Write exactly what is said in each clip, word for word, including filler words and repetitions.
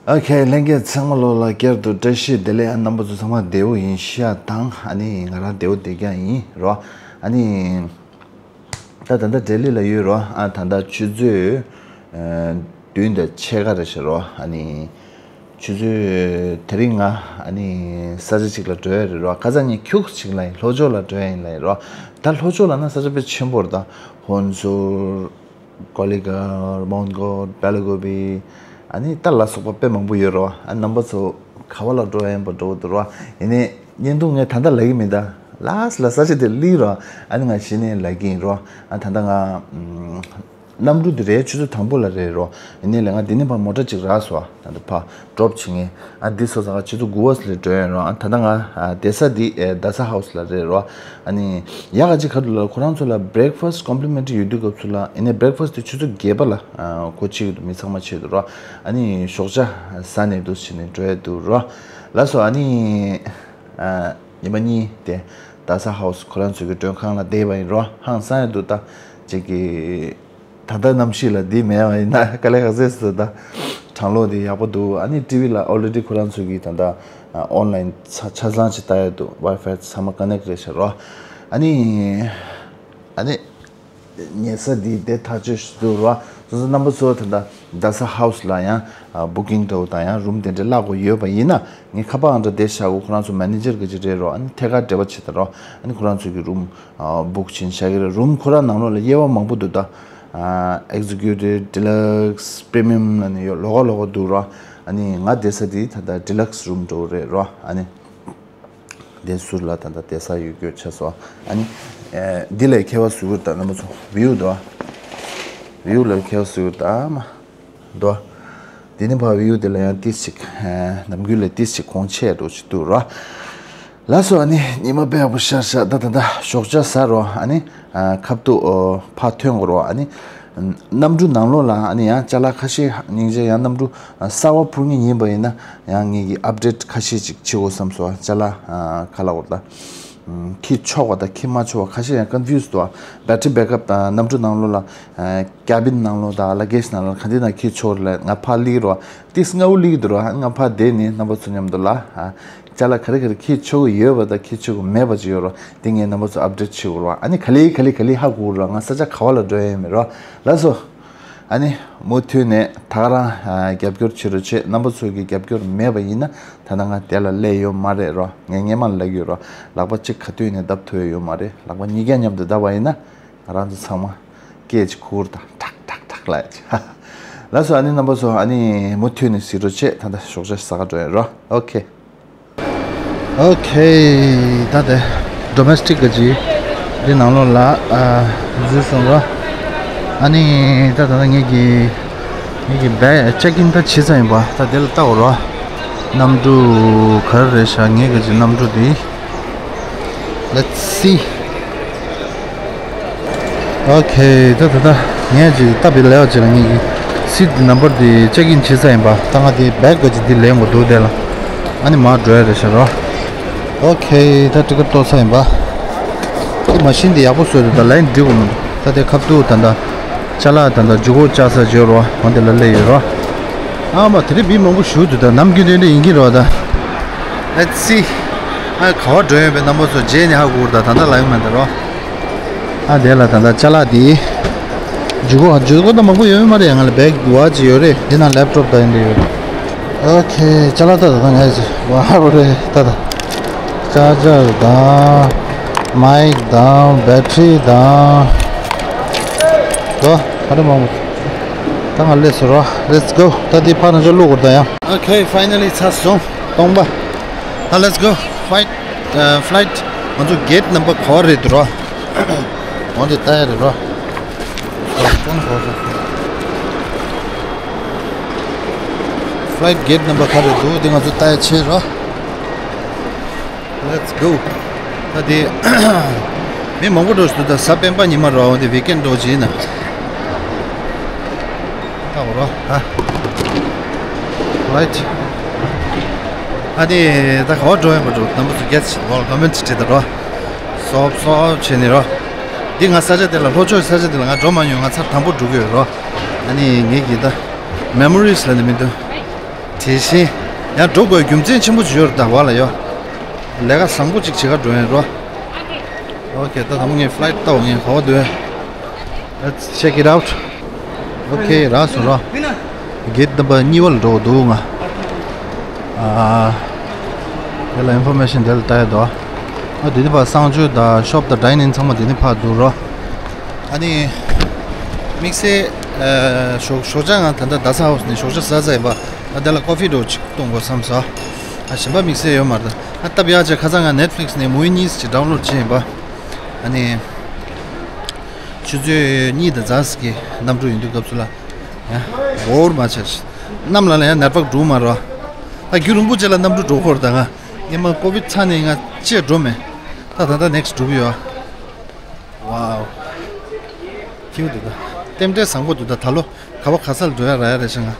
ཨོ་ཁེ། ལྷན་རྒྱས་ཚང་མ་ལོ་ལ་བསྐྱར་དུ་བཀྲ་ཤིས་བདེ་ལེགས། ཨ་རྣམ་པ་ཚོ་ཚང་མ་བདེ་པོ་ཡིན་ཤག་དང་། ཨ་ནི་ང་རང་བདེ་པོ་བསྡད་ཀྱང་ཡིན་རོ། ཨ་ནི་ད་ད་ལྟ་ལྡི་ལི་ལ་ཡོད་རོ། ཨ་ད་ལྟ་ཆུ་ཚོད་ཨ་བདུན་དང་ཕྱེད་ཀ་རེད་ཤག་རོ། ཨ་ནི་ཆུ་ཚོད་དེ་རིང་ང་ཨ་ནི་ས་ཆ་གཅིག་ལ་འགྲོ་ཡ་རེད་རོ། ཁ་སང་ཉིན་ཁྱུག་ཅིག་ལ་ཡིན། ལྷོ་ཕྱོགས་ལ་འགྲོ་ཡ་ཡིན་ལ་ཡིན་རོ། ད་ལྷོ་ཕྱོགས་ལ་ན་ས་ཆ་དཔེ་ཆེན་པོ་རེད། ད་ཧོན་སུར། ཀོ་ལི་གྷལ། མོན་གྷོར། བེ་ལ་གོ་བི། ཨ་ནི་ད་ལ་སོགས་པ་དཔེ་མང་པོ་ཡོད་རོ། ཨ་རྣམ་པ་ཚོ་ག་བ་ལ་འགྲོ་ཡ་ཡིན་པ་འགྲོ་འདུག་རོ། ཡིན་ནའི་བརྙན་ཐུང་ངས་ད་ལྟ་ལབ་ཀྱི་མིན། ད་ལ་སི་ལ་ས་ཆ་དེ་སླེབས་རོ། ཨ་ནི་ང་གཞི་ནས་ལབ་ཀྱི་ཡིན་རོ། ཨ་ད་ལྟ་ང་ཨམ་གནམ་གྲུ་དེ་རེད། ཆུ་ཚོད་དང་པོ་ལ་རེད་རོ། ཡིན་ནའི་ལས་ང་འདི་ནས་ཕར་མོ་ཊ་ཅིག་རག་སོང་། ད་ལྟ་ཕར་ཌོབ་བྱེད་མཁན། ཨ་འདི་སོ་ས་ང་ཆུ་ཚོད་དགུ་པ་ཙམ་ལ་འགྲོ་ཡ་ཡིན་རོ། ཨ་ད་ལྟ་ང་ཨ་བསྡད་ས་འདི་ཨེ་རྡ་ས་ཧའུ་སི་ལ་རེད་རོ། ཨ་ནི་ཡག་ག་ཅིག་ག་རེ་འདུག་ལབ། ཁོ་རང་ཚོ་ལ་བྷི་རེག་ཕ་སི་ཊི་ཀོམ་པི་ལི་མེན་ཊི་རི་ཡོད་དུས་སྐབས་སུ་ལ། ཡིན་ནའི་བྷི་རེག་ཕ་སི་ཊི་དེ་ཆུ་ཚོད་བརྒྱད་པ་ལ་ཨ་གོ་ཆོད་ཀྱི་འདུག་མི་ཚང་མ་བྱེད་འདུག་རོ། ཨ་ནི་ཞོགས་ཇ་ཟ་ནས་འདུག་བྱས་ནས་འགྲོ་ཡ་འདུག་རོ། ལགས་སོ། ཨ་ནི་ཨ་ཉི་མ་གཉིས་དེ་རྡ་ས་ཧའུ་སི་ཁོ་རང་ཚོ་གི་མགྲོན་ཁང་ལ་བསྡད་པ་ཡིན་རོ། ཧང་སང་ཡ་འདུག་ད་ཅིག་གི་ད་ལྟ་གནམ་གཤིས་ལ་འདི་མེད་པ་ཡིན་ན་དཀའ་ལས་ཁག་ཚ་ཟེར། ད་གྲང་གློག་འདི་ཡག་པོ་འདུག་ཨ་ནི་ཊི་ཝི་ལ་ཨོ་རེ་ཌི་ཁོ་རང་ཚོ་གིས་ད་ལྟ་ཨོན་ལ་ཡིན་ཆ་ཆ་ཚང་ཅིག་ལྟ་ཡ་འདུག་ཝའི་ཕའི་ཚང་མ་ཀ་ནེག་རེད་ཤག་རོ། ཨ་ནི་ཨ་ནི་ཉལ་ས་འདི་དེ་ཐག་ཆོད་ཞིག་འདུག་རོ། སོ་སོ་རྣམ་པ་ཚོ་ད་ལྟ་རྡ་ས་ཧའུ་སི་ལ་ཡང་བུ་ཀིང་འདྲ་བོ་དང་ཡང་རུམ་དེ་འདྲ་བརླག་དགོས་ཡོད་པ་ཡིན་ན། ངས་ཁ་པར་ཨང་གྲངས་དེ་བཞག་གོ། ཁོ་རང་ཚོ་མེ་ནེ་ཇར་ག་ཅིག་རེད་རོ། ཨ་ནི་ཐད་ཀར་འབྲེལ་བ་བྱེད་དང་རོ། ཨ་ནི་ཁོ་རང་ཚོ་གི་རུམ་བུག་བྱས་བཞག་གི་རེད། རུམ་ཁོ་རང་ནང་ལོགས་ལ་དབྱེ་བ་མང་པོ་འདུག་ད་ཨེག་ཛི་ཀིའུ་ཊིབ། ཌི་ལག་སི། པི་རི་མི་ཡམ་ལབ་ནས་ཡོད། ལོགས་ཀ་ལོགས་ཀ་འདུག་རོ། ཨ་ནི་ང་བསྡད་ས་དེ་ད་ལྟ་ཌི་ལག་སི་རུམ་འདྲ་བོ་རེད་རོ། ཨ་ནི་དེ་ཟུར་ལ་ད་ལྟ་བསྡད་ས་ཡོད་རྒྱུ་ཆགས་སོང་། ཨ་ནི་འདི་ལ་ཁྱད་པར་ཟུར་ད་རྣམ་པ་ཚོ་བིའུ་འདུག་ཨ། བིའུ་ལ་ཁྱད་པར་ཟུར་ད་མ། འདུག་དེ་ནས་ཕར་བིའུ་དེ་ལ་ཡང་ཏིས་ཅིག་ནམ་རྒྱུན་ལས་ཏིས་ཅིག་གོང་ཆེ་འགྲོ་ཅིག་འདུག་རོ། ལགས་སོ། ཨ་ནི་ཉི་མ་དཔེ་ཡག་པོ་ཤར་ཤག་ད་ད་ད་ཞོགས་ཇ་ཟ་རོ། ཨ་ནི་ཁ་ཐུག་ཕར་ཐོན་དགོས་རོ། ཨ་ནི་གནམ་གྲུ་ནང་ལོགས་ལ་ཨ་ནི་ཡང་ཅ་ལག་ཁ་ཤས་སྙིང་རྗེ་ཡང་གནམ་གྲུ་གསར་པ་འཕུར་མཁན་ཡིན་པ་ཡིན་ན་ཡང་ངེད་ཀྱིས་ཨབ་ཌེཊ་ཁ་ཤས་ཅིག་བྱེད་དགོས་བསམ་སོང་། ཅ་ལག་ཁ་ལ་འོར་ད། ཁྱེར་ཆོག་པ་དང་ཁྱེར་མ་ཆོག་པ་ཁ་ཤས་ཡང་ཀོན་ཕིའུ་སི་འདུག་ཨ། བེ་ཊི་རི་བེག་ཨབ་དང་གནམ་གྲུ་ནང་ལོགས་ལ་ཀེ་བིན་ནང་ལོགས་དང་ལ་གེ་ཇི་ནང་ལོགས་ག་འདི་ནང་ཁྱེར་ཆོག་རེད་ལབ། ང་ཕར་སླེབས་རོགས། ཏིས་སྔ་པོ་སླེབས་ཀྱི་འདུག་རོགས། ང་ཕར་བསྡད་ནས་རྣམ་པ་ཚོ་མཉམ་དུ་ལ་ཅ་ལག་ག་རེ་ག་རེ་ཁྱེར་ཆོག་གི་ཡོད་པ་དང་ཁྱེར་ཆོག་གི་མེད་པ་ཅིག་ཡོད་རོགས། དེ་ངས་རྣམ་པ་ཚོ་ཨབ་ཌེཊ་བྱེད་དགོས་རོགས། ཨ་ནི་ག་ལེ་ག་ལེ་ག་ལེ་ཧ་གོ་རོགས། ང་ས་ཆ་ག་བ་ལ་འགྲོ་ཡ་ཡིན་མིན་རོགས། ལགས་སོ། ཨ་ནི་མུ་མཐུད་ནས་ད་ག་རང་རྒྱབ་སྐྱོར་བྱེད་རོགས་བྱེད། རྣམ་པ་ཚོ་གི་རྒྱབ་སྐྱོར་མེད་པ་ཡིན་ན་ད་ལྟ་ང་དེ་ལ་སླེབས་ཡོད་མ་རེད་རོ། ངས་སྔན་མ་ལབ་ཡོད་རོ། ལག་པ་གཅིག་ག་དུས་ནས་བརྡབ་ཐུབ་ཡོད་མ་རེད། ལག་པ་གཉིས་ཀ་མཉམ་དུ་བརྡབ་པ་ཡིན་ན་ང་རང་ཚོ་ཚང་མ་སྐད་ཅིག་ཁུར་དང་ཁྲག་ཁྲག་ཁྲག་ལབ་ཡ་ཅིག་ལགས་སོ། ཨ་ནི་རྣམ་པ་ཚོ་ཨ་ནི་མུ་མཐུད་ནས་གཟིགས་རོགས་བྱེད། ད་ལྟ་ཞོགས་ཇ་ཟ་ག་འགྲོ་ཡ་རོ། ཨོ་ཁེ། ཨོ་ཁེ། ད་དེ་ཌོ་མེ་སི་ཊིག་གི་ཅིག་འདི་ནང་ལོགས་ལ་ཨ་འཛུལ་སོང་རོ། ཨ་ནི་ད་ད་ད་ངེད་ཀྱི་ངེད་ཀྱི་བེག་ཅེག་ཨིན་ད་བྱས་ཚར་ཡིན་པ། ད་དེ་ལ་ལྟ་འོ་རོ། གནམ་གྲུ་ག་རེ་རེད་ཤག་ངེད་ཀྱི་ཅིག་གནམ་གྲུ་འདི། Let's see. ཨོ་ཁེ། ད་ད་ད་ངས་ཅིག་ལྟ་བའི་ལས་བ་ཅིག་ལ་ངེད་ཀྱི་སིཊ་ནམ་བར་འདི་ཅེག་ཨིན་བྱས་ཚར་ཡིན་པ། ད་ང་དེ་བེག་ག་ཅིག་འདི་ལེན་དགོས་འདུག་དེ་ལ། ཨ་ནི་མར་འགྲོ་ཡ་རེད་ཤག་རོ། ཨོ་ཁེ། ད་ཊི་ཀེཊ་གཏོར་ཚར་ཡིན་པ། ཨི་མ་ཤིན་འདི་ཡག་པོ་བཟོས་འདུག་ད་ལའིན་འགྲིག་གོ་མི་འདུག་ད་དེ་ཁ་ཐུག་ད་ད་ཅ་ལག་ད་ད་ཇུ་གོ་བཅག་ས་འཇོག་རོ། འོ་འདི་ལ་སླེབས་ཡོད་རོ། ཨ་མ་དེ་རིང་མི་མང་པོ་ཞིག་འདུག་ད་ནམ་རྒྱུན་དེ་འདྲ་ཡིན་གྱི་རོ་ད། Let's see. ཨ་ག་བ་འགྲོ་ཡོད་པའི་རྣམ་པ་ཚོ་རྗེས་ནས་ཧ་གོ་ད། ད་ད་ལ་ཡོང་མེད་ད་རོ། ཨ་དེ་ལ་ད་ད་ཅ་ལག་དེ། ཇུ་གོ་ཇུ་གོ་ད་མང་པོ་ཡོད་མ་རེད། ང་ལ་བེག་བ་ཅིག་ཡོད་རེད། དེ་ནང་ལེབ་ཊོབ་ད་ཡིན་འདྲ་ཡོད་རེད། ཨོ་ཁེ། ཅ་ལག་ད་ད་ད་ངས་ཅིག་བ་ཧ་རོ་རེད་ད་ད། ཅར་ཇར་དང་། མའིག་དང་། བེ་ཊི་རི་དང་། ད་ག་རེ་མང་པོ། ད་ང་སླེབས་སོང་རོ། Let's go. ད་འདི་ཕར་ནང་ཅོག་བླུག་དགོས་ད་ཡང་། Okay, finally ཚར་སོང་སྟོང་པ། ད་let's go. Flight, uh, flight. ང་ཚོ་གེཊ་ནམ་བར་ག་བ་རེད་འདུག་རོ། འོ་འདི་ལྟ་ཡ་རེད་རོ། Flight གེཊ་ནམ་བར་ག་རེ་འདུག་དེ་ང་ཚོ་ལྟ་ཡ་ཆེད་རོ། Let's go. ད་དེ་མི་མང་པོ་འགྲོ་ཞིག་འདུག་ད་གཟའ་སྤེན་པ་ཉི་མ་རོ། འོ་དེ་ཝིག་ཨེན་འགྲོ་ཅིག་ཡིན་ན། ད་འོ་རོ་ཧ། Right. ཨ་དེ་ད་ག་བ་འགྲོ་ཡིན་པ་འགྲོ་རྣམ་པ་ཚོ་རྒྱ་ཆེ་བ་ལ་ཀོ་མེན་ཊི་བྲིས་ད་རོ། སོབ་སོབ་བྱས་ནས་རོ། འདི་ང་ས་ཆ་དེ་ལ་ལྷོ་ཕྱོགས་ས་ཆ་དེ་ལ་ང་འགྲོ་མ་མྱོང་། ང་ཚར་དང་པོ་འགྲོ་གི་ཡོད་རོ། ཨ་ནི་ངེད་ཀྱི་ད་མེ་མོ་རིས་ལ་ནི་མི་འདུག་དེ་བཞིན་ཡང་འགྲོ་དགོས་རྒྱུ་མཚན་ཆེན་པོ་ཅིག་ཡོད་རེད་ད་བ་ལ་ཡོ། ལས་ཀ་བཟང་པོ་ཅིག་བྱེད་ག་འགྲོ་ཡིན་རོ། ཨོ་ཁེ། ད་དང་པོ་ངས་ཕ་ལའིཊ་ལྟ་བ་ངས་ག་བ་འདུག Let's check it out. ཨོ་ཁེ། རག་སོང་རོ། གེ་ཊི་ནམ་བར་གཉིས་པ་ལ་འགྲོ་དགོས་འདུག་ང་། ཨ། དེ་ལ་ཨིན་ཕོར་མེ་ཤན་དེ་ལ་ལྟ་ཡ་འདུག་ཨ། དེ་ནི་ཕར་གསང་སྤྱོད་དང་ཤོབ་དང་ཌའིན་ཨིན་ཚང་མ་དེ་ནི་ཕར་འདུག་རོ། ཨ་ནི། དམིགས་བསལ། ཨ། ཞོགས་ཞོགས་ཇ་ང་ད་ལྟ་རྡ་ས་ཧའུ་སི་ནས་ཞོགས་ཇ་ཟ་ཟ་ཡིན་པ། ཨ། དེ་ལ་ཀོ་ཕི་འདྲ་བོ་ཅིག་གཏོང་དགོས་བསམ་སོང་། ཨ། གཞན་པ་དམིགས་བསལ་ཡོད་མ་རེད། ཨ། སྟབས་ཡག་ཅིག་ཁ་སང་ང་ནེཊ་ཕི་ལིག་སི་ནས་མུ་ཝི་གཉིས་ཅིག་ཌའུན་ལོཌ་བྱས་ཡིན་པ། ཨ་ནི། ཆུ་ཚོད་གཉིས་དང་ཙམ་ཞིག་གི་གནམ་གྲུ་ཡིན་དུས་སྐབས་སུ་ལ། ཡ། འོར་མ་ཆགས་ཤིག་གནམ་ལ་ལ་ཡ་ནེཊ་ཝརཀ་འགྲོ་མ་རོ། ད་རྒྱུན་རིང་པོ་ཅིག་ལ་གནམ་གྲུ་འགྲོ་ཁོར་ད་ང་། སྔོན་མ་ཀོ་ཝིཌ་ཚ་ནས་ང་ཅིག་འགྲོ་མེད། ད་ད་ལྟ་ནེག་སི་འགྲོ་གི་ཡོད། ཝའོ། ཁྱིའུ་འདུག་ད། རྟེན་འབྲེལ་བཟང་པོ་འདུག་ད། ད་ལོ་ག་བ་ག་ས་ལ་འགྲོ་ཡ་རག་ཡ་རེད་ཤག་ང་།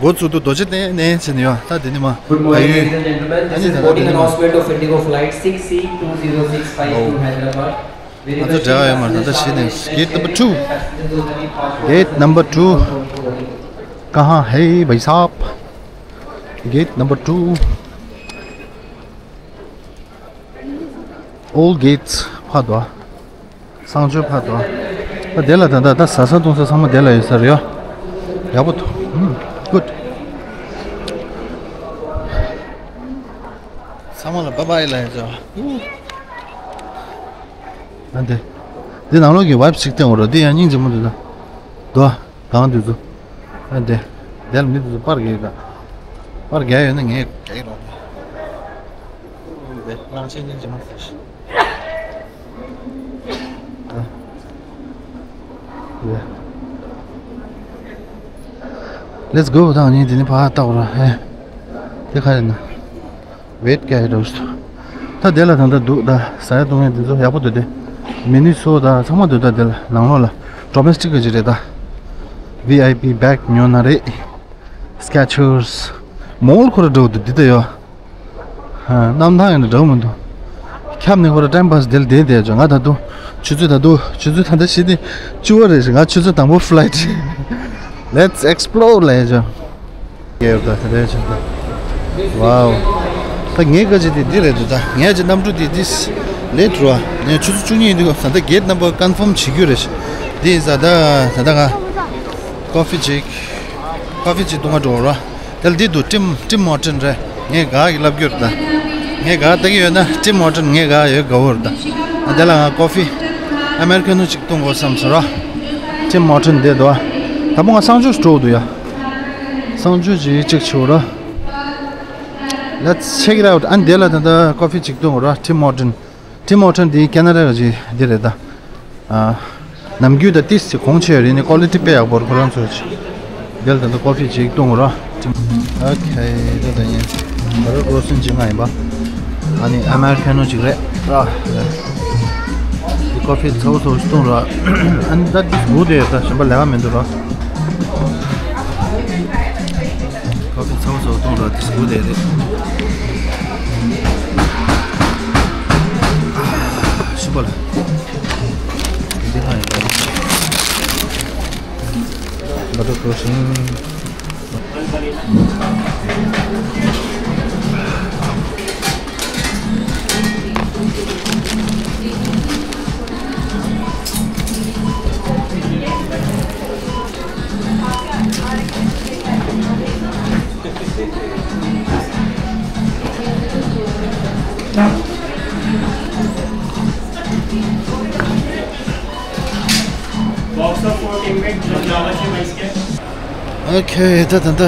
འགོ་ཚུགས་དུས་རྡོ་རྗེ་གདན་ནས་བྱས་ནས་ཡོད། ད་དེ་ནི་མ། Good morning, ladies and gentlemen. This is boarding announcement of IndigoFlight six C two zero six five to Hyderabad. We request passengers to kindly access the gate number two. Gate number two. कहाँ है भाई साहब? Gate number two. All gates ཕར་འདུག་གསང་སྤྱོད་ཕར་འདུག་ཨ། དེ་ལ་ད་ལྟ་ད་ཟ་ས་འཐུང་ས་ཚང་མ་དེ་ལ་ཡོད་ས་རེད་ཡོ། ཡག་པོ་འདུག་ཨུམ། གུཌ། ཚང་མ་ལ་བྷའི་བྷའི་ལབ་ཡ་ཅོ། ཨ་འདི། འདི་ནང་ལོགས་ཀྱི་ཝའིབ་ཅིག་སྟོན་འོ་རོ། འདི་ཡང་སྙིང་རྗེ་མོ་འདུག་ད། འདུག་ཨ། གང་འདུག་ཚོ། ཨ་འདི། འདི་ལ་མི་འདུག་ཚོ་པར་རྒྱག་ཡོད་ད། པར་རྒྱག་ཡོད་ན་ངས་རྒྱག་གི་རོགས། འདི་གླང་ཆེན་སྙིང་རྗེ་མོ་ཟེར་ཞིག་ཨ། འདི། Let's go. ད་ངས་འདི་ནས་ཕར་ལྟ་དགོས་ར། ཨེ། འདི་ག་རེ་ཡིན་ན། Wait, ག་རེ་འདུག་ད་དེ་ལ་ད་ལྟ་འདུག་ད་ཟ་ཡ་འཐུང་ཡ་འདི་ཚོ་ཡག་པོ་འདུག་དེ། མི་ནི་སོ་ད་ཚང་མ་འདུག་ད་དེ་ལ་ནང་ལོགས་ལ། ཌོ་མེ་སི་ཊིག་གི་ཅིག་རེད་ད། བི་ཨའི་པི་བེག་ཉོ་ན་རེད། སི་ཀེ་ཆར་སི། མོལ་ཁོ་ར་འགྲོ་འདུག་འདི་ད་ཡོ། ཧ། གནམ་ཐང་ཡིན་ན་འགྲོ་མི་འདུག་ཁྱབ་ནས་ཁོ་ར་ཊའིམ་པ་སི་དེ་ལ་བསྡད་བསྡད་ཅོ། ང་ད་དུང་ཆུ་ཚོད་ད་དུང་ཆུ་ཚོད་ད་ལྟ་ཕྱི་ནས་བཅུ་པ་རེད་ཤག་ང་ཆུ་ཚོད་དང་པོ་ཕ་ལའིཊ། Let's explore ལབ་ཡ་ཅོ། ཡོད་ད་དེ་རེད་ཅིག་ད། ཝའོ། ད་ངའི་སྐད་ཆ་དེ་འདི་རེད་འདུག་ད་ངའི་ཅིག་གནམ་གྲུ་དེ་འདི་ལེཊ་རུ་བ། ངས་ཆུ་ཚོད་བཅུ་གཉིས་ཡིན་དུས་སྐབས་ད་ལྟ་གེ་ཊི་ནམ་བར་ཀོན་ཕོམ་བྱེད་རྒྱུ་རེད་ཤག་འདི་ཡིན་ཙང་ད་ད་ལྟ་ང་ཀོ་ཕི་ཅིག་ཀོ་ཕི་ཅིག་འཐུང་ག་འགྲོ་ར། དེ་ལ་འདི་འདུག་ཊིམ་ཊིམ་ཧོར་ཊན་རེད། ངས་ག་གི་ལབ་རྒྱུ་རེད་ད། ངས་ག་ལྟ་གི་ཡོད་ན་ཊིམ་ཧོར་ཊན་ངས་ག་ཡོད་དགའ་བོ་རེད་ད། ཨ་དེ་ལ་ང་ཀོ་ཕི་ཨ་མེ་རི་ཀ་ནོ་ཅིག་འཐུང་དགོས་བསམ་སོང་ར། ཊིམ་ཧོར་ཊན་འདི་འདུག་ད་པོ་ང་གསང་སྤྱོད་འགྲོ་འདུག་ཡ། གསང་སྤྱོད་ཅིག་ཅིག་བྱེད་ར། Let's check it out. ཨ་འདི་ལ་ད་ལྟ་ཀོ་ཕི་ཅིག་འཐུང་ར། ཊིམ་ཧོར་ཊན། ཊིམ་ཧོར་ཊན་འདི་ཁེ་ན་ཌ་གི་འདི་རེད་ད། ཨ། ནམ་རྒྱུན་ད་ཏིས་ཅིག་གོང་ཆེ་རེད་ནི། ཀོ་ལི་ཊི་དཔེ་ཡག་པོ་རེད་ཁོ་རང་ཚོ་ཅིག་འདི་ལ་ད་ལྟ་ཀོ་ཕི་ཅིག་འཐུང་ར། ཨོ་ཁེ། ད་ལྟ་ཡིན། ད་ལྟ་ཀོ་སིན་ཅིག་ང་ཡིན་པ། ཨ་ནི་ཨ་མེ་རི་ཀ་ནོ་ཅིག་རེད་ར། འདི་ཀོ་ཕི་ཚ་བོ་ཚ་བོ་ཞིག་འཐུང་ར། ཨ་ནི་ད་ཏིས་བུ་དེ་ད་གཞན་པ་ལས་ཀ་མི་འདུག་ར། ཀོ་ཕི་ཚ་བོ་ཚ་བོ་འཐུང་ར། ཏིས་བུ་དེ་རེད། ཨ། ཤི་པ་ལ། འདི་ལ་ཡིན་པ། བ་ཊར་ཀོ་སིན། Box of four teammate, Java Chai Ice Cap. ཨོ་ཁེ། ད་ད་ལྟ་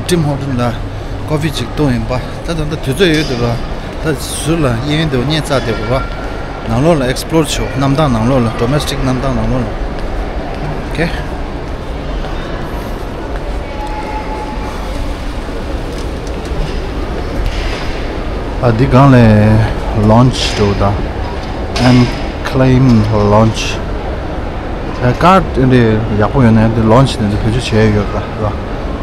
ཊིམ་ཧོར་ཊན་ལ་ཀོ་ཕི་ཅིག་འཐུང་ཡིན་པ། ད་ད་ལྟ་དུས་ཚོད་ཡོད་འདུག་ར། ད་ཟུར་ལ་གཡས་གཡོན་དུ་བརྙན་བཙགས་བསྡད་ཡོད་ར། ནང་ལོགས་ལ་ཨེག་སི་པི་ལོར་བྱེད། གནམ་ཐང་ནང་ལོགས་ལ། ཌོ་མེ་སི་ཊིག་གནམ་ཐང་ནང་ལོགས་ལ། ཨོ་ཁེ། ཨ། འདི་སྒང་ལ་ལོན་ཆི་འགྲོ་དང་། ཨེན་ཁི་ལེམ་ལོན་ཆི། ཨ། ཀར་དེ་འདྲ་ཡག་པོ་ཡོད་ན་འདི་ལོན་ཆི་དེ་ཚོ་བེད་སྤྱོད་བྱས་ཡོད་ར།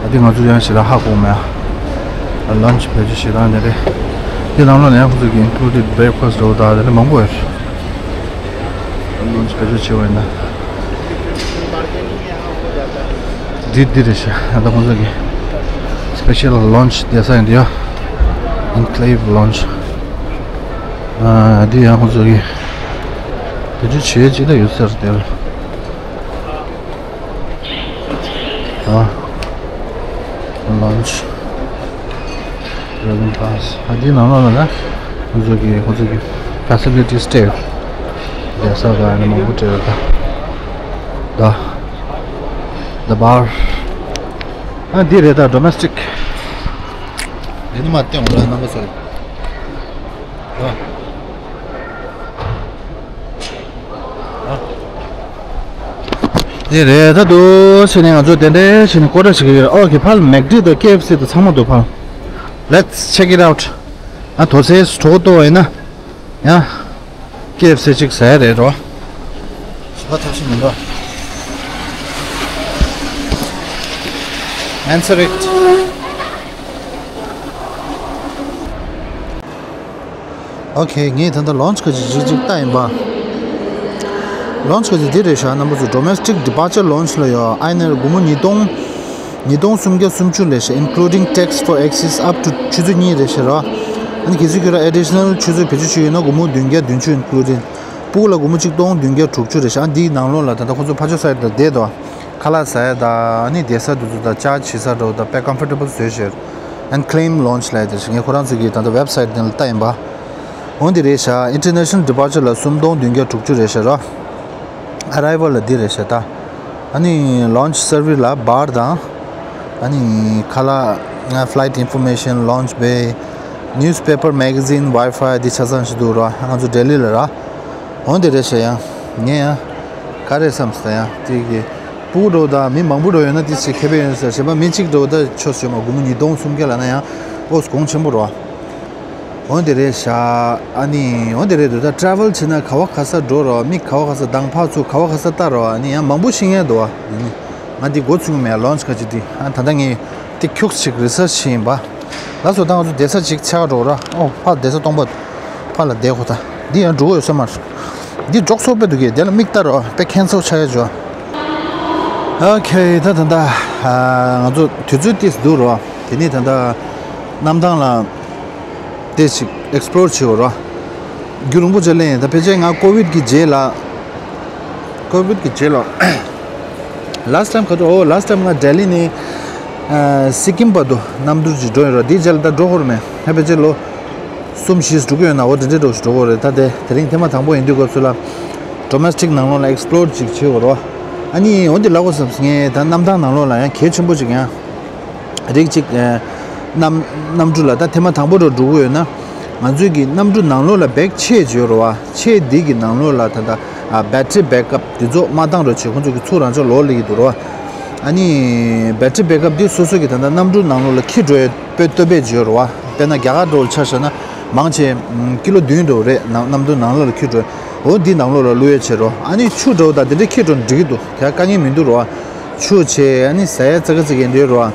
ཨ། འདི་ང་ཚོ་ཡང་ཞེ་དྲག་ཧ་གོ་མེད། ཨ། ལོན་ཆི་བེད་སྤྱོད་བྱེད་སྟངས་དེ་རེད། འདི་ནང་ལོགས་ལ་ཡང་ཁོ་ཚོ་གི་ཨིན་ཀླུ་ཌེཌ་བྷེ་རེག་ཕ་སི་འགྲོ་དང་དེ་འདྲ་མང་པོ་ཡོད་རེད། ལོན་ཆི་བེད་སྤྱོད་བྱས་པ་ཡིན་ན། འདི་འདི་རེད་ཤག་ད་ཁོང་ཚོ་གི་ Special launch བསྡད་ས་ཡིན་འདི་ཡ། Enclave launch. ཨ་འདི་ཡང་ཁོང་ཚོ་གི་དེ་ཚོ་བྱེད་ཅི་ད་ཡོད་ཟེར་དེར། ཨ་launch. Dragon Pass. ཨ་འདི་ནང་ལོགས་ལ་ན་ཁོང་ཚོ་གི་ཁོང་ཚོ་གི་facilities སྤྲད་ཡོད། བསྡད་ས་ག་ནས་མང་པོ་སྤྲད་ཡོད་ད། ད་the bar. ཨ་འདི་རེད་ད། Domestic. འདི་ནི་མ་བསྟན་འོང་ལ་རྣམ་པ་ཚོ། ཨ། ཨ། འདི་རེད་ད། འདུག་བྱས་ནས་ང་ཚོ་དེ་འདྲའི་བྱས་ནས་སྐོར་ར་བྱེད་ཀྱི་ཡོད། ཨོ་ཁེ་ཕར་མེག་ཌི་དང་ཀེ་ཨེཕ་སི་དང་ཚང་མ་འདུག་ཕར། Let's check it out. ཨ་དོ་སེ་གྲོགས་ཏོ་ཡིན་ན། ཡ། ཀེ་ཨེཕ་སི་གཅིག་ཟ་ཡ་རེད་རོ། ཞིབ་པ་ཐབས་ཤེས་མི་འདུག Answer it. Okay, ངས་ད་ལྟ་launch ག་ཅིག་ཅིག་ཅིག་ལྟ་ཡིན་པ། Launch ག་ཅིག་འདི་རེད་ཤག་རྣམ་པ་ཚོ། Domestic departure launch ལ་ཡོད། ཨ་ནི་སྒོར་མོ་ཉིས་སྟོང་། ཉིས་སྟོང་སུམ་བརྒྱ་སུམ་ཅུ་ལས་ཤེ། Including tax for access up to ཆུ་ཚོད་གཉིས་རེད་ཤེ་ར། ཨ་ནི་གལ་སྲིད་ཁྱོད་རང་additional ཆུ་ཚོད་བེད་སྤྱོད་བྱེད་ཡོད་ན་སྒོར་མོ་བདུན་བརྒྱ་བདུན་ཅུ། Including ཕྲུ་གུ་ལ་སྒོར་མོ་གཅིག་སྟོང་བདུན་བརྒྱ་དྲུག་ཅུ་རེད་ཤེ། ཨ་འདིའི་ནང་ལོགས་ལ་ད་ལྟ་ཁོ་ཚོ་ཕར་ཕྱོགས་ས་ཡ་ད་བསྡད་དོ། ཁ་ལག་ཟ་ཡ་ད་ཨ་ནི་བསྡད་ས་དེ་ཚོ་ད་ཅར་ཇི་བྱེད་ས་འདྲ་བོ་ད་དཔེ་comfortable བཟོས་ཤེ། Enclave launch ལ་ཡ་དེ་ཤེ། ངས་ཁོ་རང་ཚོ་གི་ད་ལྟ་website དེ་ལ་ལྟ་ཡིན་པ། འོ་འདི་རེད་ཤག International departure ལ་སུམ་སྟོང་བདུན་བརྒྱ་དྲུག་ཅུ་རེད་ཤེ་ར། Arrival ལ་འདི་རེད་ཤག་ད། ཨ་ནི་launch service ལ་bar དང་། ཨ་ནི་ཁ་ལག flight information, lounge bay, newspaper, magazine, Wi-Fi འདི་ཆ་ཚང་ཞིག་འདུག་ར། ང་ཚོ་ལྡི་ལི་ལ་ར། འོ་འདི་རེད་ཤག་ཡ། ངས་ཡ། ག་རེ་བསམ་སོང་ཡ། དེ་གི་ཕྲུ་གུ་འདྲ་བོ་དང་མི་མང་པོ་འདྲ་བོ་ཡོད་ན་དེ་ཞིག་ཁེ་ཕན་ཡོད་ས་རེད། གཞན་པ་མི་གཅིག་འདྲ་བོ་ད་ཆོག་ཤོད་མ། སྒོར་མོ་ཉིས་སྟོང་སུམ་བརྒྱ་ལབ་ན་ཡང་ཨོ་གོང་ཆེན་པོ་རེད་བ། འོ་དེ་རེད་ཤག་ཨ་ནི་འོ་དེ་རེད་འདུག་ད་travel བྱེད་ན་ག་བ་ག་ས་འགྲོ་རོགས། མི་ག་བ་ག་ས་དང་ཕར་ཚུར་ག་བ་ག་ས་ལྟ་རོགས། ཨ་ནི་ཡང་མང་པོ་ཤེས་མཁན་འདུག་བ། འདི་ནི་ང་འདི་འགོ་ཚུགས་མེད། launch ག་ཅིག་འདི་ཨ་ད་ལྟ་ངས་ཏིག་ཁྱུག་ཅིག་research བྱས་ཡིན་པ། ལགས་སོ། ད་ང་ཚོ་བསྡད་ས་ཅིག་ཆགས་འགྲོ་ར། ཨོ་ཕར་བསྡད་ས་སྟོང་པ། ཕར་ལ་བསྡད་ཁོ་ད། འདི་ཡང་འགྲོ་གི་ཡོད་ས་མ་རེད། འདི་འཇོག་ཚོགས་པའི་འདུག་གས། དེ་ལ་མིག་ལྟ་རོགས། དཔེ་ཁྱད་མཚར་ཆགས་ཡ་འཇོག་ཨོ་ཁེ། ད་ད་ད་ང་ཚོ་དུས་ཚོད་ཏིས་འདུག་རོགས། དེ་ནས་ད་ད་གནམ་ཐང་ལ་དེ་ཞིག་explore བྱེད་འོ་རོགས། རྒྱུན་རིང་པོ་བྱས་ལེན། ད་ཕལ་ཆེར་ང་COVID གི་རྗེས་ལ། COVID གི་རྗེས་ལ། Last time ག་དུས། ཨོ་last time ང་ལྡི་ལི་ནས་ཨ་སི་ཀིམ་བར་དུ་གནམ་གྲུ་ཅིག་འགྲོ་ཡོད་ར། དེའི་རྗེས་ལ་ད་འགྲོ་ཧོར་མེད། ཧ་ཕལ་ཆེར་ལོ་གསུམ་བཞི་འགྲོ་གི་ཡོད་ན། འོ་དེ་འདྲའི་འགྲོ་ཞིག་འགྲོ་གི་རེད། ད་དེ་དེ་རིང་ཐེངས་མ་དང་པོ་ཡིན་དུས་སྐབས་སུ་ལ་domestic ནང་ལོགས་ལ་explore ཅིག་བྱེད་དགོས་རོ། ཨ་ནི་འོ་འདི་ལབ་དགོས་བསམ་སོང་། ངས་ད་གནམ་ཐང་ནང་ལོགས་ལ་ཡང་གལ་ཆེན་པོ་ཅིག་ཡང་རིགས་ཅིག་ཨ་གནམ་གནམ་གྲུ་ལ་ད་ཐེངས་མ་དང་པོ་འགྲོ་འགྲོ་གི་ཡོད་ན། ང་ཚོའི་གི་གནམ་གྲུ་ནང་ལོགས་ལ་བེག་ཆེད་ཅིག་ཡོད་རེད་བ། ཆེད་འདི་གི་ནང་ལོགས་ལ་ད་ལྟ་ཨ་battery backup དེ་ཚོ་མ་བཏང་རོགས་བྱེད། ཁོང་ཚོ་གི་ཚུར་རང་ཕྱོགས་ལོག་སླེབས་ཀྱི་འདུག་རེད་བ། ཨ་ནི་battery backup དེ་སོ་སོ་གི་ད་ལྟ་གནམ་གྲུ་ནང་ལོགས་ལ་འཁྱེར་འགྲོ་ཡ་དཔེ་སྟོབས་ཆེ་ཅིག་ཡོད་རེད་བ། དཔེར་ན་རྒྱ་གར་འདྲ་བོ་ཆ་བཞག་ན་མང་ཆེ་ཀི་ལོ་བདུན་འདྲ་བོ་རེད། ནང་གནམ་གྲུ་ནང་ལོགས་ལ་འཁྱེར་འགྲོ་ཡ། འོ་འདི་ནང་ལོགས་ལ་བླུག་ཡ་བྱེད་རོགས། ཨ་ནི་ཆུ་འདྲ་བོ་དང་དེ་འདྲ་འཁྱེར་འགྲོ་འགྲིག་གི་འདུག་ག་དཀའ་ངལ་མི་འདུག་རེད་བ། ཆུ་བྱས་ཨ་ནི་ཟ་ཡ་ཙག་ག་ཙིག་ཡིན་འདྲ་རེད་བ།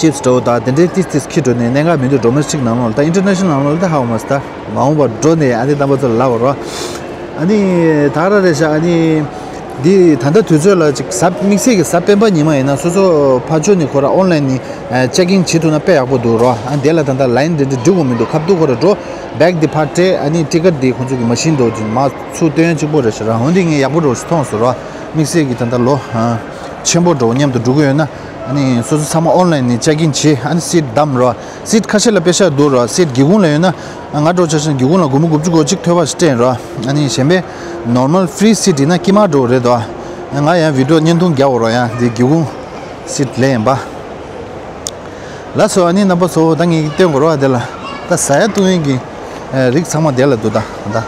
chips འདྲ་བོ་དང་དེ་འདྲའི་ཏིས་ཏིས་འཁྱེར་འགྲོ་ནས་གནད་འགག་མི་འདུག domestic ནང་ལོགས་ལ། ད་international ནང་ལོགས་ལ་ད་ཧ་གོ་མ་སོང་། ད་མ་འོངས་པར་འགྲོ་ནས་ཨ་ནི་རྣམ་པ་ཚོ་ལ་ལབ་པ་རོ། ཨ་ནི་ད་ག་རང་རེད་ཤག་ཨ་ནི་འདི་ད་ལྟ་དུས་ཚོད་ལ་ཅིག་གཟའ་དམིགས་བསལ་གྱི་གཟའ་སྤེན་པ་ཉི་མ་ཡིན་ན་སོ་སོ་ཕར་ཕྱོགས་ནས་ཁོ་རང་online ནས་check in བྱེད་ཐུབ་ན་དཔེ་ཡག་པོ་འདུག་རོ། ཨ་དེ་ལ་ད་ལྟ་line དེ་འདྲ་འགྲིག་གི་མི་འདུག་ཁ་ཐུག་ཁོ་རང་འགྲོ། bag འདི་ཕར་སྤྲད། ཨ་ནི་ticket འདི་ཁོང་ཚོ་གི་machine འདྲ་བོ་ཅིག་མར་ཚུར་སྟོན་ཡ་གཅིག་པོ་རེད་ཤག་ར། འོན་ཏེ་ངས་ཡག་པོ་འདྲ་བོ་ཞིག་མཐོང་སོང་རོ། དམིགས་བསལ་གྱི་ད་ལྟ་ལོ་ཆེན་པོ་འདྲ་བོ་མཉམ་དུ་འགྲོ་གི་ཡོད་ན། ཨ་ནི་སོ་སོ་ཚང་མ་online ནས་check in བྱེད། ཨ་ནི་seat བདམས་རོ། seat ཁ་ཤས་ལ་པེ་ཤ་འདུག་རོ། seat སྒེའུ་ཁུང་ལ་ཡོད་ན། ང་འདྲ་བོ་ཆ་བཞག་ན་སྒེའུ་ཁུང་ལ་སྒོར་མོ་དགུ་བཅུ་གོ་གཅིག་ཐོལ་པ་ཞིག་སྤྲད་རོ། ཨ་ནི་གཞན་པའི་normal free seat ཡིན་ན་དཀྱིལ་མ་འདྲ་བོ་རེད་དོ། ང་ཡང་video བརྙན་ཐུང་རྒྱག་འོ་རོ། ཡང་འདི་སྒེའུ་ཁུང་seat ལེན་ཡིན་པ། ལགས་སོ། ཨ་ནི་རྣམ་པ་ཚོ་ད་ངས་སྟོན་དགོས་རོགས་དེ་ལ། ད་ཟ་ཡ་བཏུང་ཡས་ཀྱི་རིགས་ཚང་མ་དེ་ལ་འདུག་ད་ད།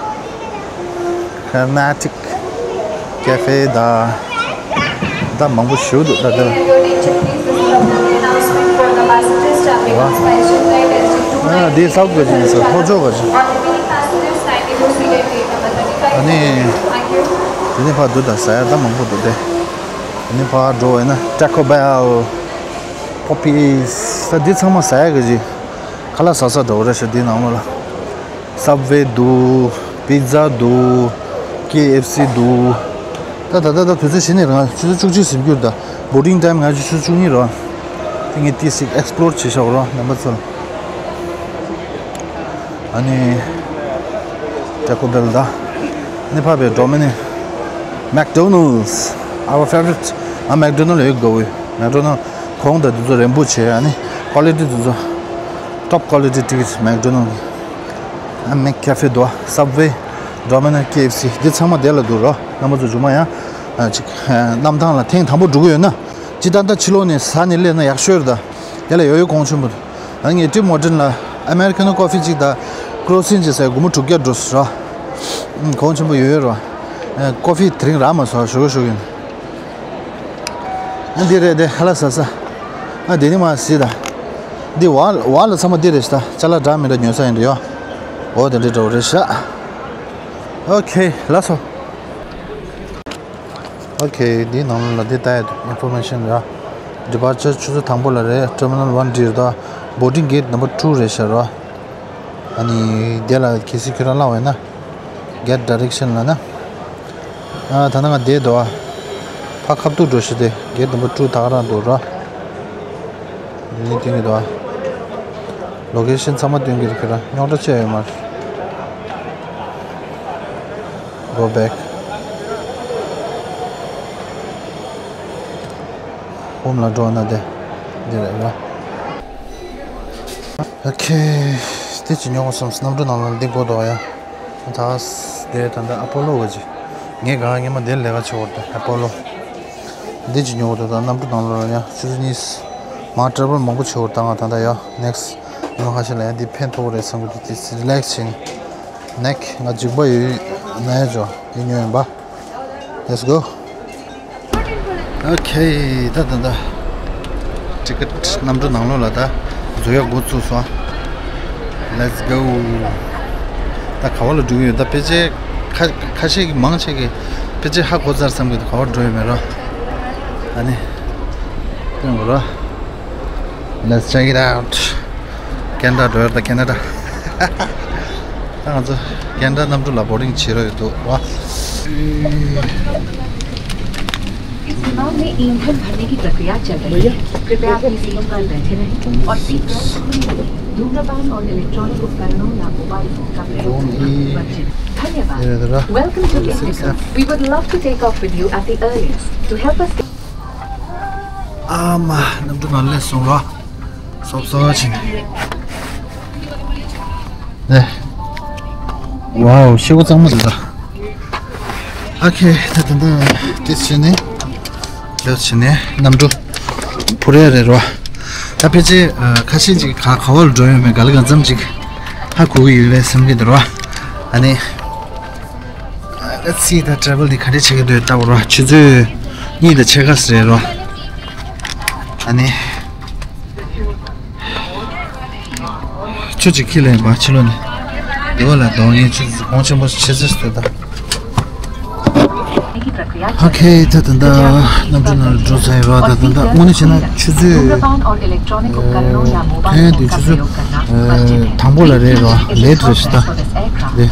Carnatic Cafe ད་ད་མང་པོ་ཞིག་འདུག་ད་དེ་ལ། ཨ་འདི་སའུ་ག་ཅིག་ཡིན་ས། ལྷོ་ཕྱོགས་ག་ཅིག་ཨ་ནི་དེ་ནས་ཕར་འདུག་ད་ཟ་ཡ་ད་མང་པོ་འདུག་དེ་ནས་ཕར་འགྲོ་བས་ན་Taco Bell། Popeyes ད་འདི་ཚང་མ་ཟ་ཡ་གི་ཅིག་ཁ་ལག་ཟ་ས་འདྲ་བོ་རེད་ཤག་འདི་ནང་ལོགས་ལ། Subway འདུག Pizza འདུག K F C འདུག་ད་ད་ད་ད་དུས་ཚོད་གཞི་ནས་རང་ཆུ་ཚོད་བཅུ་གཅིག་ཟིན་རྒྱུ་རེད། ད་boarding time ང་ཚོ་ཆུ་ཚོད་བཅུ་གཉིས་རེད། ངས་ཏོག་ཙམ་ཨེགས་པི་ལོར་བྱེད་ཤོག་རོགས་རྣམ་པ་ཚོ། ཨ་ནི་ཊེ་ཀོ་བེལ་དང་། ཨ་ནི་ཕ་བའི་ཌོ་མི་ནི། མེག་ཌོ་ནལ་ཌི། Our favorite. ང་མེག་ཌོ་ནལ་ཌི་ཡོད་དགའ་བོ་ཡོད། མེག་ཌོ་ནལ་ཌི་གོང་དང་དེ་ཚོ་རན་པོ་བྱས། ཨ་ནི་ཀོ་ལི་ཊི་དེ་ཚོ་ཊོབ་ཀོ་ལི་ཊི་ཊི་ཀེཊ་མེག་ཌོ་ནལ་ཌི། ཨ་མེག་ཀེ་ཕེ་འདུག་སབ་ཝེ། ཌོ་མི་ནོ་སི། ཀེ་ཨེཕ་སི། འདི་ཚང་མ་དེ་ལ་འདུག་རོགས་རྣམ་པ་ཚོ། རྗེས་མ་ཡང་ཨ་ཅིག་ཨ་གནམ་ཐང་ལ་ཐེངས་དང་པོ་འགྲོ་གི་ཡོད་ན། སྤྱིར་བཏང་ད་ཕྱི་ལོགས་ནས་ཟ་ནས་སླེབས་ན་ཡག་ཤོས་རེད་ད། དེ་ལ་ཡོད་ཡོད་གོང་ཆེན་པོ། ཨ་ངས་ཊིམ་ཧོ་ཊེལ་ལ་ཨ་མེ་རི་ཀ་ནོ་ཀོ་ཕི་གཅིག་དང་ཀོ་རོ་སིན་གཅིག་ཟས། སྒོར་མོ་དྲུག་བརྒྱ་འགྲོ་སོང་ར། ཨུམ། གོང་ཆེན་པོ་ཡོད་ཡོད་ར། ཨ་ཀོ་ཕི་དེ་རིང་རག་མ་སོང་། ཞོགས་ཞོགས་ཡིན། ཨ་འདི་རེད་དེ། ཧ་ལ་ས་ས། ཨ་འདི་ནི་མ་སི་ད། འདི་བ་བ་ལ་ཚང་མ་འདི་རེད་ཤག་ད། ཅ་ལག་འདྲ་མི་འདྲ་ཉོ་ས་ཡིན་འདྲ་ཡོ། འོ་དེ་འདྲ་འདྲ་བོ་རེད་ཤག་ཨོ་ཁེ། ལགས་སོ། ཨོ་ཁེ། འདིའི་ནང་ལ་འདི་ལྟ་ཡ་འདུག་ཨིན་ཕོར་མེ་ཤན་ར། ཌི་པར་ཅར་ཆུ་ཚོད་དང་པོ་ལ་རེད། ཊར་མི་ནལ་ཝན་འདི་རེད་དོ། བོར་ཌིང་གེ་ཊི་ནམ་བར་ཊུ་རེད་ཤག་ར། ཨ་ནི་དེ་ལ་གལ་སྲིད་ཁྱོད་རང་བླངས་པ་ཡིན་ན། གེཊ་ཌའི་རེག་ཤན་ལ་ན། ཨ་ད་ནང་ང་བསྡད་འདུག་ཨ། ཕ་ཁ་ཐུག་འགྲོ་ཤི་དེ། གེཊ་ནམ་བར་ཊུ་ད་ག་རང་འདུག་ར། འདི་ནི་སྟོན་གྱི་འདུག་ཨ། ལོ་ཀེ་ཤན་ཚང་མ་སྟོན་གྱི་རེད། ཁྱོད་རང་རྙོག་དྲ་ཆེ་ཡོད་མ་རེད། Go back. ཧོམ་ལ་འགྲོ་ན་དེ། འདི་རེད་ར། ཨོ་ཁེ། དེ་ཅི་ཉོ་བསམ་སྣམ་གྲོ་ནང་ལ་འདི་དགོས་འདུག་ཡ། ད་དེ་ད་ལྟ་ཨ་པོ་ལོ་བ་ཅི། ངས་ག་ངས་མ་དེ་ལས་ཀ་བྱེད་འོར་ད་ཨ་པོ་ལོ། འདི་ཅི་ཉོ་འདུག་ད་སྣམ་གྲོ་ནང་ལ་ཡ་ཆུ་ཚོད་གཉིས། མ་ཊེ་ར་ཝལ་མང་པོ་བྱེད་འོར་ད། ང་ད་ལྟ་ཡ་ནེག་སི་ཉི་མ་ཁ་ཤས་ལ་ཡ་འདི་ཕན་ཐོགས་རེད་བསམ་གི་འདུག་དེ་རི་ལེག་སི་བྱེད་ནས། ནེག་ང་འཇིགས་པ་ཡོད་ན་ཡ་ཇོ་འདི་ཉོ་ཡིན་པ། Let's go. ཨོ་ཁེ། ད་ད་ད། ཊི་ཀེ་ཊི་སྣམ་གྲོ་ནང་ལོགས་ལ་ད་འཛུལ་ཡག་འགོ་ཚུགས་སོང་། Let's go. ད་ག་བ་ལ་འགྲོ་གི་ཡོད། ད་ཕལ་ཆེར་ཁ་ཁ་ཤས་ཀྱི་མང་ཆེ་གི་ཕལ་ཆེར་ཧ་གོ་ཚར་བསམ་གི་འདུག་ག་བ་འགྲོ་ཡོད་མེད་ར། ཨ་ནི་སྟོན་དགོས་ར། Let's check it out. ཁེ་ན་ཌ་འགྲོ་ཡོད་ད། ཁེ་ན་ཌ། ད་ང་ཚོ་ཁེ་ན་ཌ་གནམ་གྲུ་ལ་བོར་ཌིང་བྱེད་རོགས་ཡོད་འདུག་བ། इस विमान में ईंधन भरने की प्रक्रिया चल रही है। कृपया अपनी सीट पर बैठे रहें और सीट बेल्ट खोलें। धूम्रपान और इलेक्ट्रॉनिक उपकरणों या मोबाइल फोन का प्रयोग करना वर्जित। धन्यवाद। Welcome to Indigo. We would love to take off with you at the earliest. To help us ཨ་མ། གནམ་གྲུ་ནང་སླེབས་སོང་ར། སོབ་སོབ་ཕྱིན། ནས། ཝའོ། ཤེལ་སྒོ་གཙང་མ་རེད་ད། ཨོ་ཁེ། ད་ད་ད་ཏིས་བྱས་ནས། ལོས་བྱས་ནས་གནམ་གྲུ་འཕུར་ཡ་རེད་རོ། ད་ཕལ་ཆེར་ཁ་ཤས་ཅིག་ག་ག་བ་ལ་འགྲོ་ཡོད་མེད་ག་ལེ་གང་འཚམ་ཅིག་ཧ་གོ་གི་ཡོད་པའི་བསམ་གྱི་འདུག་རོ། ཨ་ནི། Let's see ད་ཊེ་རེ་ཝལ་འདི་ག་འདྲས་བྱེད་ཀྱི་འདུག་ལྟ་བུ་རོ། ཆུ་ཚོད་གཉིས་དང་ཕྱེད་ཀ་ཙམ་རེད་རོ། ཨ་ནི། ཆུ་ཅིག་ཁྱི་ལ་ཡིན་པ་ཕྱི་ལོགས་ནས། འདི་བ་ལ་གདོང་ངན་ཆུ་གོང་ཆེན་པོ་ཆེ་ཙེ་ཙེ་ད། ཨོ་ཁེ། ད་ད་ད་གནམ་གྲུ་ནང་ལ་འགྲོ་ཚར་ཡོད་ར། ད་ད་ད་དངོས་གནས་བྱས་ན་ཆུ་ཚོད་ཐེངས་འདི་ཆུ་ཚོད་དང་པོ་ལ་རེད་ར། ལེ་ཊི་རེད་ཤག་ད་རེད།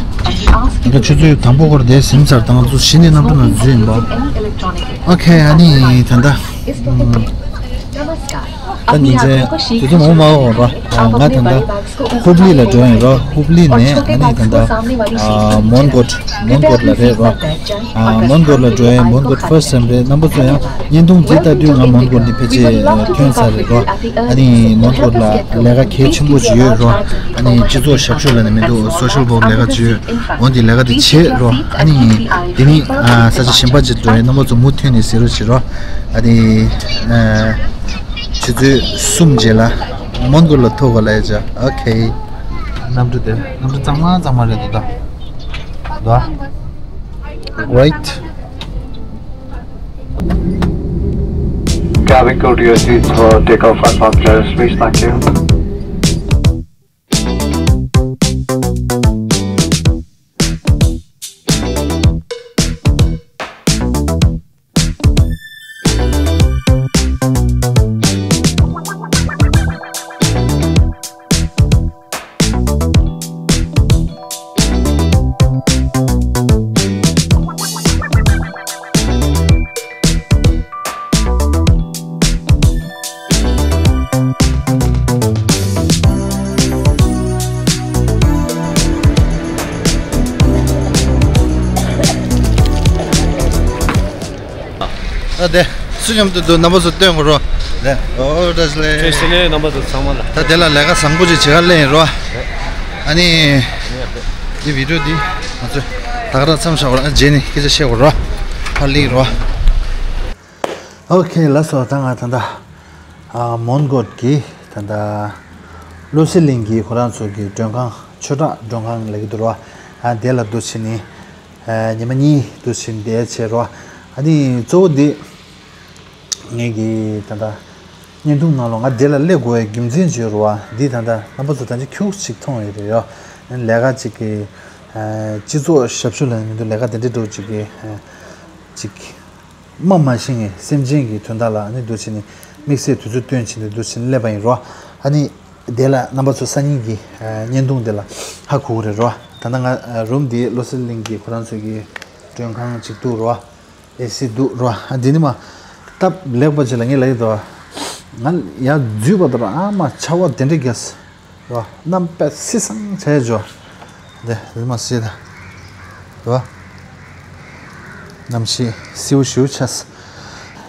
ད་ཆུ་ཚོད་དང་པོ་སྐོར་དེ་ཟིན་ཚར། ད་ང་ཚོ་གཞི་ནས་གནམ་གྲུ་ནང་འཛུལ་ཡིན་པ། ཨོ་ཁེ། ཨ་ནི་ད་ད། ད་ཉིན་མཚན་དུས་ཚོད་མང་པོ་མ་འགོར་བ། ང་ད་ལྟ་ཧུབ་ལི་ལ་འགྲོ་ཡིན་རོ། ཧུབ་ལི་ནས་ཨ་ནི་ད་ལྟ་མོན་གྷོ་མོན་གྷོ་ལ་རེད་རོ། མོན་གྷོ་ལ་འགྲོ་ཡིན། མོན་གྷོ་ཕར་སི་ཊི་ཊེམ་རེད། རྣམ་པ་ཚོ་ཡང་བརྙན་ཐུང་འདི་ལྟ་དུས་ང་མོན་གྷོ་འདི་ཕལ་ཆེར་ཐོན་ཚར་རེད་རོ། ཨ་ནི་མོན་གྷོ་ལ་ལས་ཀ་གལ་ཆེན་པོ་ཅིག་ཡོད་རོ། ཨ་ནི་སྤྱི་ཚོགས་ཞབས་ཞུ་ལ་ནི་མི་འདུག་སོ་ཤལ་ཝོག་ལས་ཀ་ཅིག་ཡོད། འོ་འདི་ལས་ཀ་འདི་བྱེད་རོ། ཨ་ནི་འདི་ནི་ས་ཆ་གཞན་པ་ཅིག་འགྲོ་ཡིན། རྣམ་པ་ཚོ་མུ་མཐུད་ནས་གཟིགས་རོགས་བྱེད་རོ། ཨ་ནི། ཆུ་ཚོད་གསུམ་རྗེས་ལ་མོན་གྷོ་ལ་ཐུག་ག་ལ་ཡ་ཅག་ཨོ་ཁེ། གནམ་གྲུ་དེ་གནམ་གྲུ་གཙང་མ་གཙང་མ་རེད་འདུག་ད། ད། Right. Cabin crew to your seats for takeoff and flight clearance, please. Thank you. ད་དེ་སུ་མཉམ་དུ་འདུག་རྣམ་པ་ཚོ་སྟོན་དགོས་རོ། དེ་ཨོ་བཀྲ་ཤིས་བདེ་ལེགས། བཀྲ་ཤིས་བདེ་ལེགས་རྣམ་པ་ཚོ་ཚང་མ་ལ། ད་དེ་ལ་ལས་ཀ་བཟང་པོ་ཅིག་བྱེད་ག་སླེབས་ཡིན་རོ། ཨ་ནི་འདི་བི་ཌིའོ་འདི་ང་ཚོས་ད་ག་རང་མཚམས་བཞག་རོ། ཨ་རྗེས་ནས་སྐད་ཆ་བཤད་དགོས་རོ། ཕར་ལིག་རོ། ཨོ་ཁེ། ལགས་སོ། ད་ང་ད་ལྟ་ཨ་མོན་གྷོ་གི་ད་ལྟ་བློ་གསལ་གླིང་གི་ཁོ་རང་ཚོ་གི་མགྲོན་ཁང་། ཆོས་གྲགས་མགྲོན་ཁང་ལབ་ཀྱི་འདུག་རོ། ཨ་དེ་ལ་འདུག་བྱས་ནས་ཨ་ཉི་མ་གཉིས་འདུག་བྱས་ནས་བསྡད་བྱས་རོ། ཨ་ནི་གཙོ་བོ་འདི་ངེད་ཀྱི་ད་ལྟ་བརྙན་ཐུང་ནང་ལོགས་ང་འདི་ལ་སླེབས་དགོས་པའི་རྒྱུ་མཚན་ཅིག་ཡོད་རེད་བ། འདི་ད་ལྟ་རྣམ་པ་ཚོ་ད་ཅི་ཁྱུག་ཅིག་མཐོང་ཡོད་རེད་ཡོ། ལས་ཀ་ཅིག་གི་ཨ་སྤྱི་ཚོགས་ཞབས་ཞུ་ལ་མི་འདུག་ལས་ཀ་དེ་འདྲ་འགྲོ་ཅིག་གི་ཨ་ཅིག་སྨྲ་མ་ཤེས་མཁན་སེམས་ཅན་གྱི་དོན་དག་ལ་ཨ་ནི་འདུག་བྱས་ནས་དམིགས་བསལ་དུས་ཚོད་བཏོན་བྱས་ནས་འདུག་བྱས་ནས་སླེབས་པ་ཡིན་རོ། ཨ་ནི་དེ་ལ་རྣམ་པ་ཚོ་སང་ཉིན་གྱི་ཨ་བརྙན་ཐུང་དེ་ལ་ཧ་གོ་གི་རེད་རོ། ད་ལྟ་ང་ཨ་རུམ་འདི་བློ་གསལ་གླིང་གི་ཁོ་རང་ཚོ་གི་མགྲོན་ཁང་ཅིག་འདུག་རོ། ཨེ་སི་འདུག་རོ། ཨ་འདི་ནི་མ་སྟབས་ལེགས་པ་ཅིག་ལ་ངས་ལབ་ཡོད་དོ། ང་ཡར་འཛུལ་བ་དང་ཨ་མ་ཆར་པ་དེ་འདྲ་རྒྱག་རོ། གནམ་དཔེ་སིལ་སང་བྱས་འཇོ། དེ་རི་མ་སིལ་ད་རོ། གནམ་གཤིས་སིའུ་ཞིའུ་ཆགས།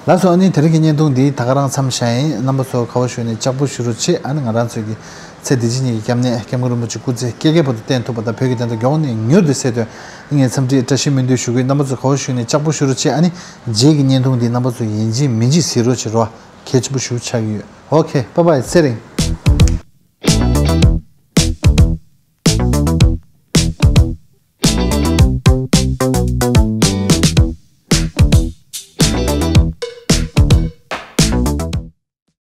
ལགས་སོ། ཨ་ནི་དེ་རིང་གི་བརྙན་ཐུང་འདི་ད་ག་རང་མཚམས་བཞག་ཡིན། རྣམ་པ་ཚོ་ག་བ་བཞུགས་ནས་ལྕགས་པོ་བཞུ་རོགས་བྱེད། ཨ་ནི་ང་རང་ཚོའི་གི་ཚེ་འདི་ཕྱི་གཉིས་ཀྱི་སྐྱབས་གནས་སྐྱབས་མགོན་རིན་པོ་ཆེ་སྐུ་ཚེ་བསྐལ་བརྒྱའི་བར་དུ་བརྟན་ཐུབ་པ་དང་བོད་ཀྱི་བདེན་མཐའ་མགྱོགས་ནས་མྱུར་དུ་གསལ་དོན་ངས་འཚམས་འདྲི་བཀྲ་ཤིས་སྨོན་འདུན་ཞུ་གི་ཡོད། རྣམ་པ་ཚོ་ག་བ་བཞུགས་ནས་ལྕགས་པོ་བཞུ་རོགས་བྱེད། ཨ་ནི་རྗེས་ཀྱི་བརྙན་ཐུང་འདི་རྣམ་པ་ཚོ་ཡིན་གཅིག་མིན་གཅིག་གཟིགས་རོགས་བྱེད་རོགས། གལ་ཆེན་པོ་ཞིག་ཆགས་ཀྱི་ཡོད། ཨོ་ཁེ། བྷའི་བྷའི། ཚེ་རིང་།